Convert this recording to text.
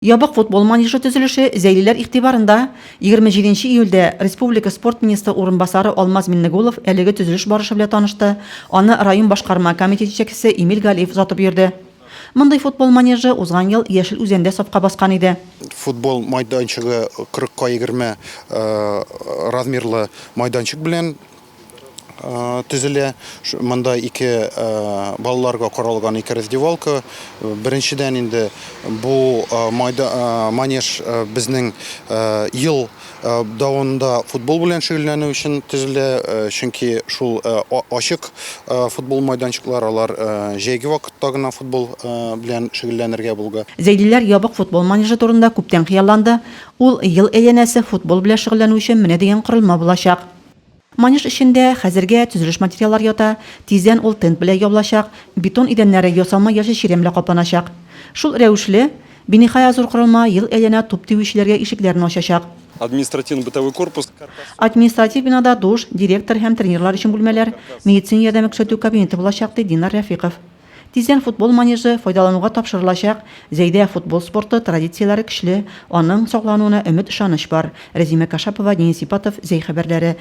Ябык футбол манежы төзелеше зәйлеләр игътибарында. 27 нче июльдә республика спорт министры урынбасары Алмаз Миннегулов әлеге төзелеш барышы белән танышты, аны район башкарма комитеты җитәкчесе Эмиль Галиев озатып йөрде. Мондый футбол манежы узган ел Яшел Үзәндә сафка баскан иде. Футбол майданчыгы 40 ка 20 размерлы майданчык белән төзелә. Монда ике балаларга каралган ике раздевалка. Беренчедән инде бу манеж безнең ел дәвамында футбол белән шөгыльләнү өчен төзелә, чөнки шул ачык футбол майданчыклар алар җәйге вакытта гына футбол белән шөгыльләнергә булгы. Зәйлеләр ябык футбол манежы турында күптән хыялланды. Ул ел әйләнәсе футбол белән шөгыльләнү өчен менә дигән корылма булачак. Манеж эчендә хәзергә төзелеш материаллары ята, тиздән ул тент белән ябылачак, бетон идәннәре ясалма яшел чирәм белән капланачак. Шул рәвешле, биниһая зур корылма ел әйләнә туп тибүчеләргә ишекләрен ачачак. Административно-бытовой корпус. Административ бинада душ, директор һәм тренерлар өчен бүлмәләр, медицина ярдәме күрсәтү кабинеты булачак, ди Динар Рәфыйков. Тиздән футбол манежы файдалануга тапшырылачак. Зәйдә футбол спорты традицияләре көчле, аның саклануына өмет-ышаныч бар. Рәзимә Кашапова, Денис Ипатов, Зәй хәбәрләре.